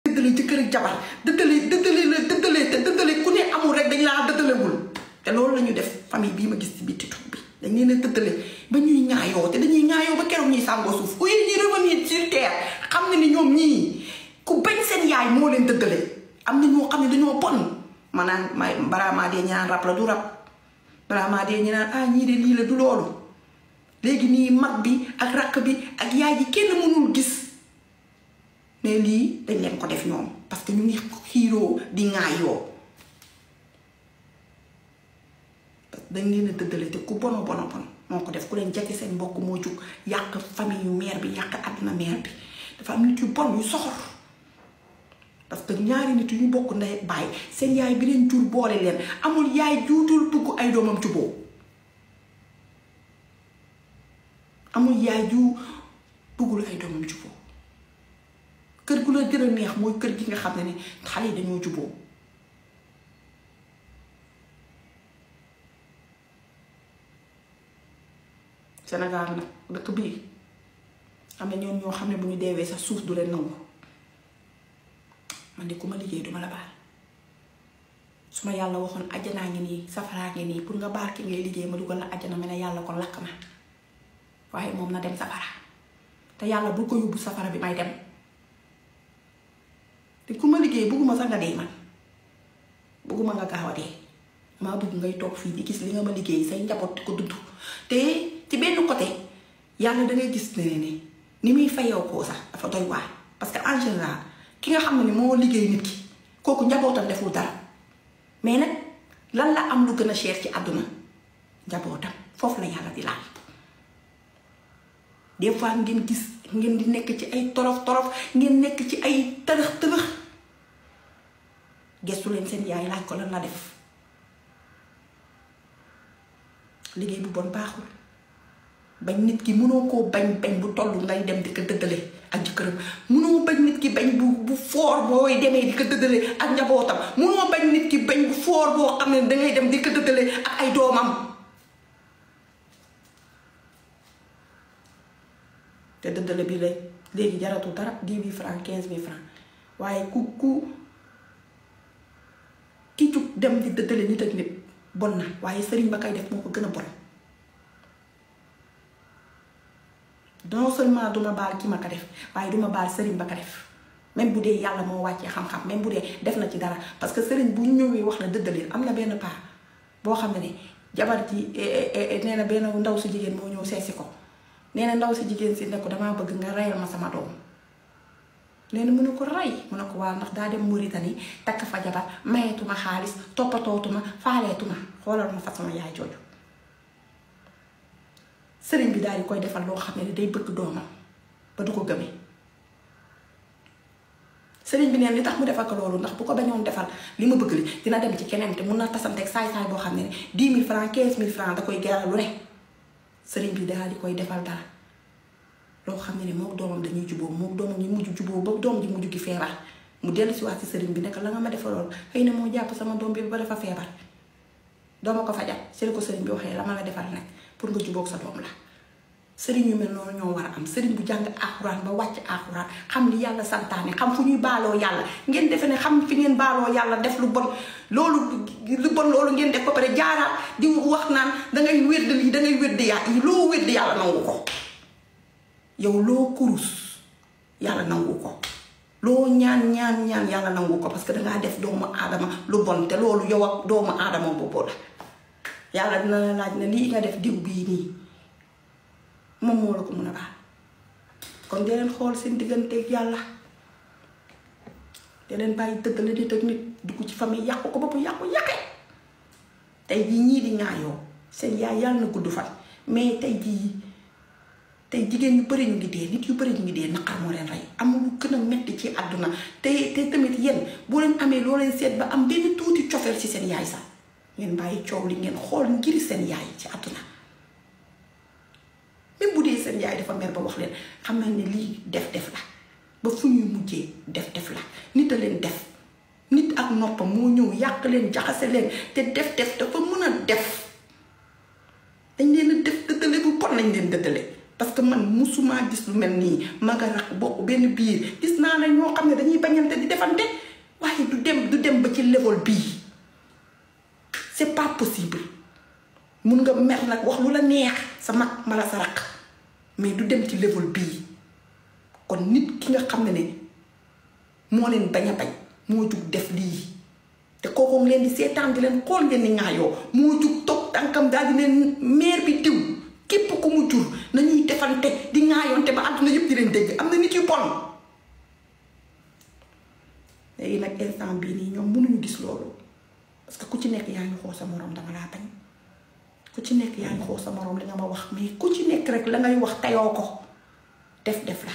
dëddale jëkkër ak jabar dëddale ku ne amul rek dañ laa dëddalewul te loolu la ñu def famille bii ma gis ci biir TikTok bi dañ leen a dëddale ba ñuy ŋaayoo te dañuy ŋaayoo ba keroog ñuy sàngoo suuf au lieu ñuy revenir sur terre xam ne ni ñoom ñii ku bañ seen yaay moo leen dëddale am na ñoo xam ne dañoo bon ma naan balaa maa dee ñu naan rab la du rab balaa maa dee ñu naan ñii de lii la du loolu léegi nii mag bi ak rakk bi ak yaay ji kenn mënul gis mais lii dañ leen ko def ñoom parce que ñu ngi xiiroo di ŋaayoo dañ leen a dëddale te ku bono moo ko def ku leen jege seen mbokk moo jug yàq famille yu mère bi yàq àdduna mère bi dafa am nit yu bon yu soxor parce que ñaari nit yu ñu bokk ndey ak baay seen yaay bi leen jur boole leen amul yaay juutul bugg ay doomam juboo amul yaay ju buggul ay doomam juboo kër gu la gën a neex mooy kër gi nga xam ne xale yi dañoo juboo Sénégal nag dëkk bii am na ñoom ñoo xam ne bu ñu deewee sax suuf du leen nangu man de ku ma liggéey duma la baal su ma yàlla waxoon ajjanaa ngi nii safaraa ngi nii pour nga baal ki ngay liggéey ma dugal la ajjana mel ne yàlla ko lakk ma waaye moom na dem safara te yàlla bul ko yóbbu safara bi may dem te ku ma liggéey bëgguma sax nga dee man bëgguma nga gaaw a dee maa bëgg ngay toog fii di gis li nga ma liggéey say njaboot di ko dund te ci benn côté yàlla dangay gis ne ni muy fayoo koo sax dafa doy waar parce que en général ki nga xam ne ni moo liggéey nit ki kooku njabootam deful dara mais nag lan la am lu gën a cher ci àdduna njabootam foofu la yàlla di laal des fois ngeen gis ngeen di nekk ci ay torof ngeen nekk ci ay tërëx gestu leen seen yaay laaj ko lan la def liggéey bu bon baaxul bañ nit ki mënoo koo bañ bu toll ngay dem di ko dëddale ak jëkkëram mënoo bañ nit ki bañ bu foor booy demee di ko dëddale ak njabootam mënoo bañ nit ki bañ bu foor boo xam ne dangay dem di ko dëddale ak ay doomam te dëddale bi léegi jaratu dara 10 000 francs 15 000 francs waaye ki jug dem di dëddale nit ak nit bon na waaye sëriñ ba kay def moo ko gën a bon non seulement duma baal ki ma ko def waaye duma baal sëriñ ba ko def même bu dee yàlla moo wàccee xam-xam même bu dee def na ci dara parce que sëriñ bu ñëwee wax la dëddale am na benn paa boo xam ne jabar ji nee na benn ndaw si jigéen moo ñëw seesi ko nee na ndaw si jigéen si ne ko damaa bëgg nga reyal ma sama doom nee na mënu ko rey mu ne ko waa ndax daa dem Mauritanie takk fa jabar mayetuma xaalis toppatootuma faaleetuma xoolal ma fa sama yaay jooju sëriñ bi daal di koy defal loo xam ne day bëgg doomam ba du ko gëmee sëriñ bi neen li tax mu defal ko loolu ndax bu ko bañoon defal li ma bëgg li dina dem ci keneen te mun na tasanteeg saay-saay boo xam ne 10 000 francs 15 000 francs da koy geral lu ne sëriñ bi daal di koy defal dara loo xam ne moom doomam dañuy juboo moom doomam ñu mujj juboo ba doom ji mujj gi feebar mu dellu si waat si sëriñ bi nekk la nga ma defaloon xëy na moo jàpp sama doom bi ba dafa feebar dooma ko fajal sëriñ ko sëriñ bi waxee la ma la defal nag pour nga jubóog sa doom la sëriñ yu mel noonu ñoo war a am sëriñ bu jàng alxuraan ba wàcc alxuraan xam li yàlla santaane xam fu ñuy baaloo yàlla ngeen defe ne xam fi ngeen baaloo yàlla def lu bon loolu ngeen def ba pare jaaraat di wax naan dangay wérd lii dangay wérd yàlla loo wérd yàlla nangu ko yow loo kurus yàlla nangu ko loo ñaan yàlla nangu ko parce que dangaa def doomu aadama lu bon te loolu yow ak doomu aadama boobu la yàlla dina la laaj ne lii nga def diw bii nii moom moo la ko mën a baal kon dee leen xool seen digganteeg yàlla dee leen bàyyi dëddale nit ak nit dugg ci famille yàqu ko ba bu yàqee tey jii ñii di ñaayoo seen yaay yàlla na gudd fan mais tey jigéen yu bëri ñu ngi dee nit yu bëri ñu ngi dee naqar moo leen rey amul lu gën a metti ci àdduna te tamit yéen boo leen amee loo leen seet ba am benn tuuti cofeel ci seen yaay sax ngeen bàyyi coow li ngeen xool ngir seen yaay ci àdduna même bu dee seen yaay dafa mer ba wax leen xam na ne lii def la ba fu ñuy mujjee def la nit a leen def nit ak noppam moo ñëw yàq leen jaxase leen te def dafa mën a def dañ leen a def dëddale bu bon lañ leen dëddale parce que man musuma gis lu mel nii maga rak bokk benn biir gis naa ne ñoo xam ne dañuy bañante di defante waaye du dem ba ci level bii c'est pas possible. mun nga mer nag wax lu la neex sa mag mala sa rak mais du dem ci level bii kon nit ki nga xam ne moo leen bañ a bañ moo jug def lii te kooku leen di seetaan di leen xool ngeen ni ŋaayoo moo jug toog tànkam daal di leen meer bi diw képp ku mu jur nañuy defante di ŋaayoonte ba àdduna yëpp di leen dégg am na nit yu bon. léegi nag instant bii nii ñoom mënuñu gis loolu parce que ku ci nekk yaa ngi xool sa morom dama laa bañ ku ci nekk yaa ngi xool sa morom li nga ma wax mais ku ci nekk rek la ngay wax tayoo ko def la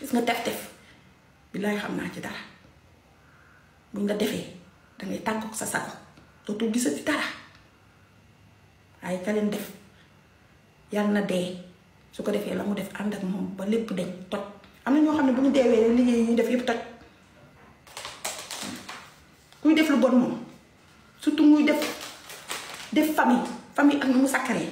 gis nga def billaay xam naa ci dara buñ la defee dangay tànk ko sa sago dootul gisati dara waaye ka leen def yàlla na dee su ko defee la mu def ànd ak moom ba lépp dañ toj am na ñoo xam ne bu ñu deewee liggéey yi ñuy def yépp toj kuy def lu bon moom surtout muy def famille ak nu mu sakkaree